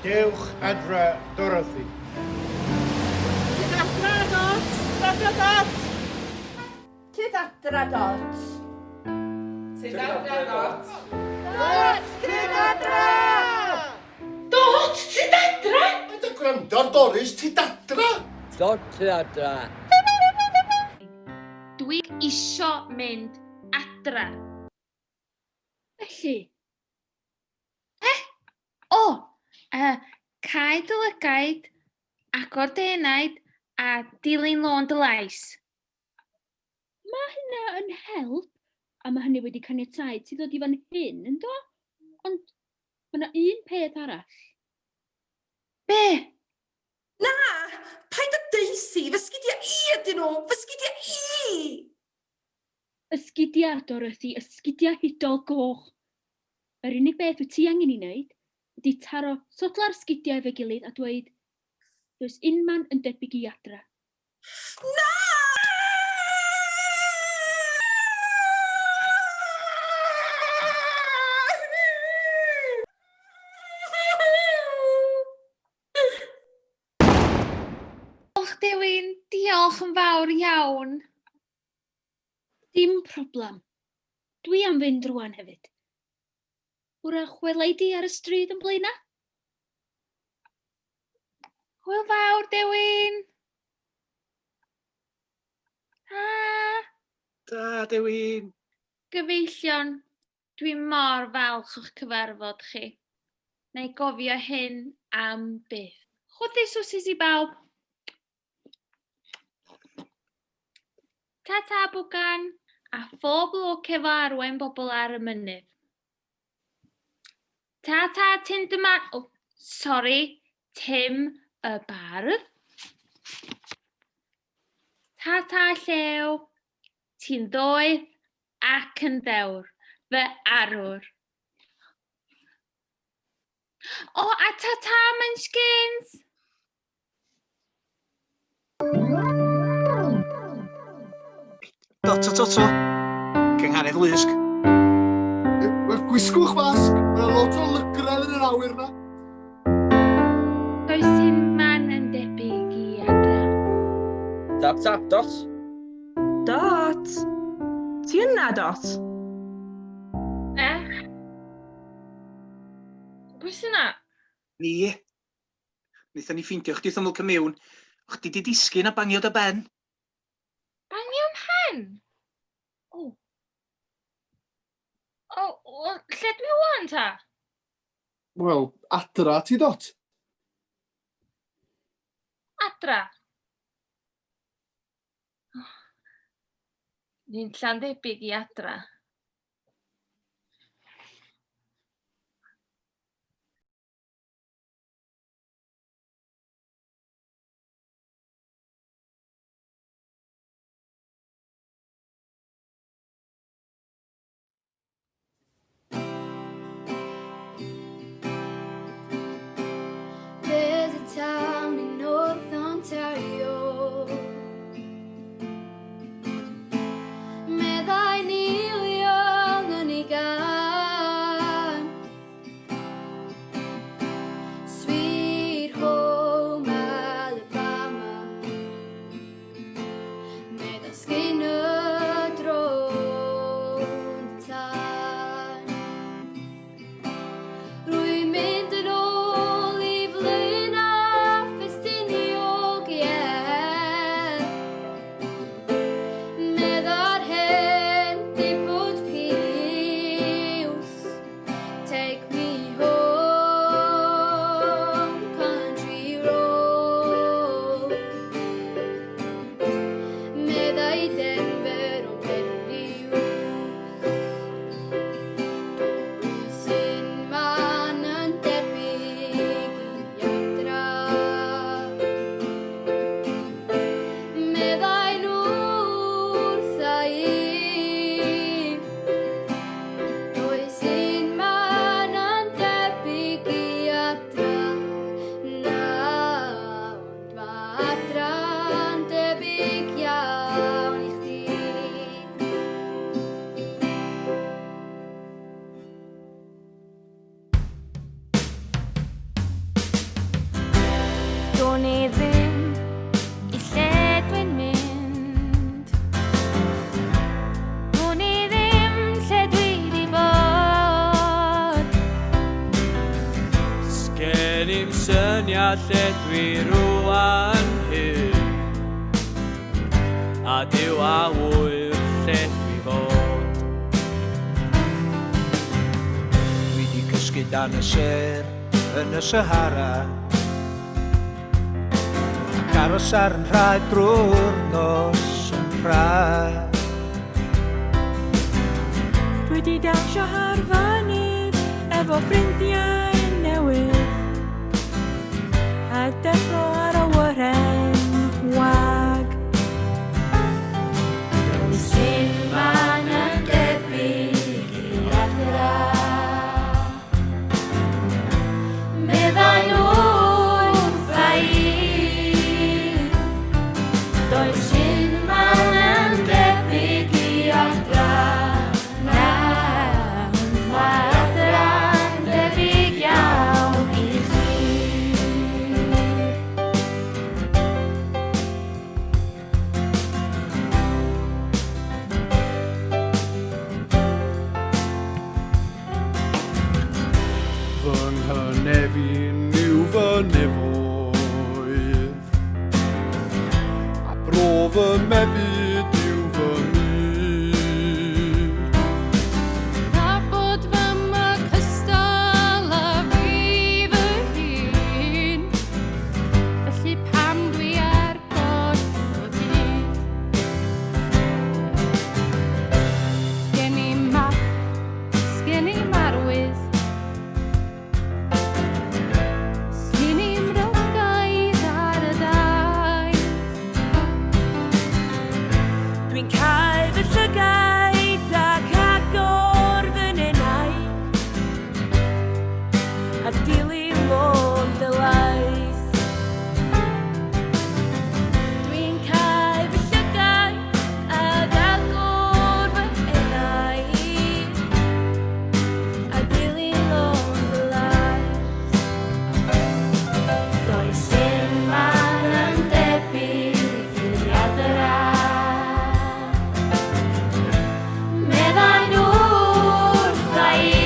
Dewch adra, Dorothy. Tyd adra, Dot! Tyd adra, Dot! Tyd adra, Dot! Tyd adra, Dot! Dot! Tyd adra! Dot! Tyd adra! Paid â gwrando ar Doris, tyd adra! Dot, tyd adra! Dwi isio mynd adra. Felly? E? O! Uh, cau dy lygaid, agor dy enaid a dilyn lôn dy lais. Mae hynna yn help, a mae hynny wedi caniatáu ti ddod i fan hyn, yn do? Ond mae yna un peth arall. Be? Na! Paid â deuthi! Fy sgidiau i ydyn nhw! Fy sgidiau i! Y sgidiau, Dorothy, y sgidiau hudol goch. Yr unig beth wyt ti angen ei wneud ydy taro sodla'r sgidiau efo'i gilydd a dweud, 'Does unman yn debyg i adra'. Na! Diolch Dewin, diolch yn fawr iawn. Dim problem. Dwi am fynd rwan hefyd. Wrach wela i di ar y stryd yn Blaena? Hwyl fawr, Dewin! Ta! Ta, Dewin! Gyfeillion, dwi mor falch o'ch cyfarfod chi. Na i gofio hyn am byth. Chwythu swsis i bawb! Ta ta, Bwgan! A phob lwc efo arwain bobl ar y mynydd. Ta ta, Tim dy ma... Oh, sori, Tim y bardd. Ta ta, Llew. Ti'n ddoeth ac yn ddewr, fy arwr. O, a ta ta, Munchkins! Dot o toto. Cynghanedd lusg. Wel, gwisgwch fasg, mae yna lot o lygredd yn yr awyr yna. Does un man yn debyg i adra. Tap tap, Dot. Dot! Ti yna, Dot? E? Pwy sy'n na? Ni. Wnaethon ni ffeindio chdi wrth ymyl cymiwn. O chdi di disgyn a bangio dy ben. Bangio mhen? O. O, o, lle dwi wan ta? Wel, adra ti dot. Adra? Ni'n lla'n debyg i adra. There's a town in North Ontario Meddai Neil Young yn ei gân Sweet Home Alabama Meddai Skinner rownd tân Rwy'n mynd yn ôl i Flaenau. lle dwi rwan hyn. A Duw a ŵyr lle dwi fod. Dwi 'di cysgu dan y sêr yn y Sahara Ac aros ar 'y nhraed drwy'r nos yn Prag. Dwi 'di dawnsio ar fynydd efo ffrindiau newydd A deffro ar awyren wag. Does unman yn debyg i adra. Meddai nhw wrtha i. Does unman yn debyg i adra. Na, ond mae adra'n debyg iawn i chdi. Fy nghynefin yw fy nefoedd, a bro fy mebyd yw fy myd. Nabod fama cystal â fi fy hun, felly pam dwi ar goll o hyd? Sgen i'm map, sgen i'm arwydd, sgen i'm lygaid ar y daith. Dwi'n cau fy llygaid ac agor fy nenau a dilyn lôn dy lais. Dwi'n cau fy llygaid ac agor fy enau a dilyn lôn dy lais. Does unman yn debyg i adra. Meddai nhw wrtha i.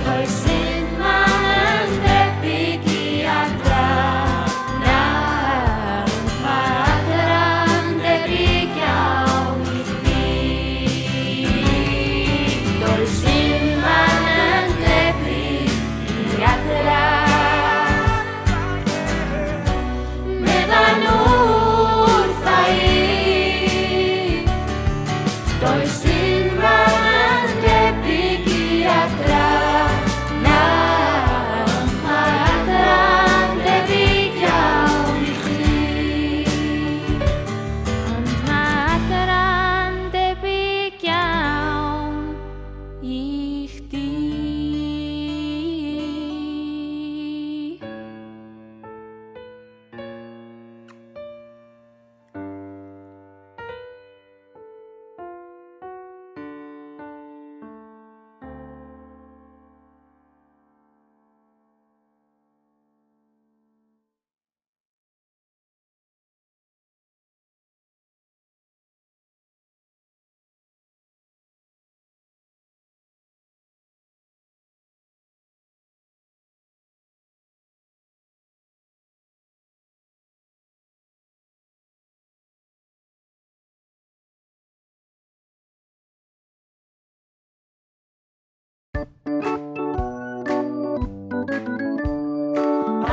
Does unman yn debyg i adra. Na, ond mae adra'n debyg iawn i chdi. Does unman yn debyg i adra. Meddai nhw wrtha i. Does unman yn debyg i adra. Na, ond mae adra'n debyg iawn i chdi. Ond mae adra'n debyg iawn i chdi.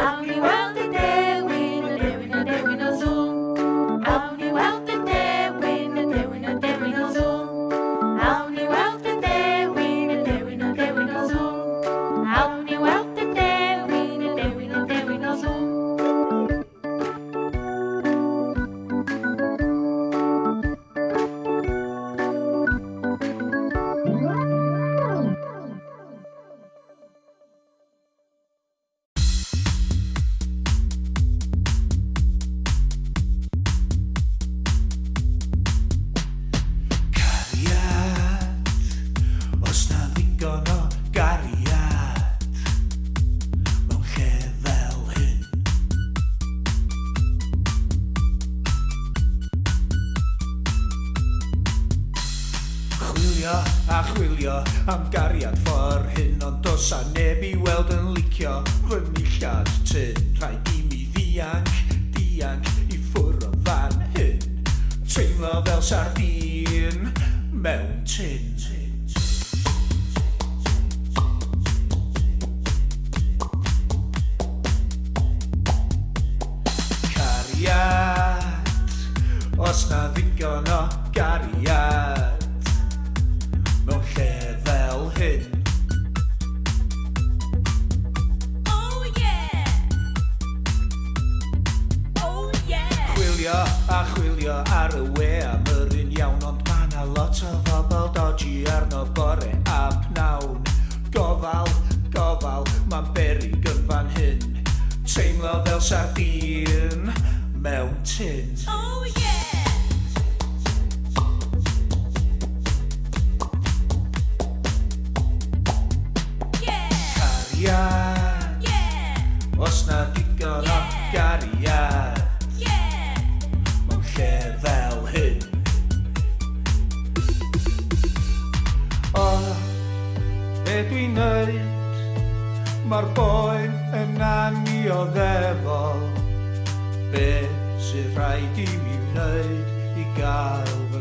Awn i weld y dewin, y dewin, y dewin o Zoom. Awn i weld y dewin, y dewin, y dewin o Zoom. Awn i weld y dewin, y dewin, y dewin o Zoom. Awn i weld y dewin, y dewin, y dewin o Zoom. Chwilio a chwilio am gariad ffordd hyn, ond does 'a neb i weld yn licio fy nillad tynn. Rhaid i mi ddianc, dianc i ffwrdd o fan hyn. Teimlo fel sardîn mewn tin. Cariad, os na ddigon o gariad mewn lle fel hyn. Oh yeah! Oh yeah! Chwilio a chwilio ar y we am yr un iawn, ond ma' 'na lot o fobl dodgy arno bore a pnawn. Gofal, gofal, mae'n beryg yn fan hyn. Teimlo fel sardîn mewn tin. Oh yeah! Yeah! Cariad, Yeah! os na digon o gariad Yeah! mewn lle fel hyn. O, be dwi'n neud? Mae'r boen yn annioddefol. Be sydd rhaid i mi wneud i gael fy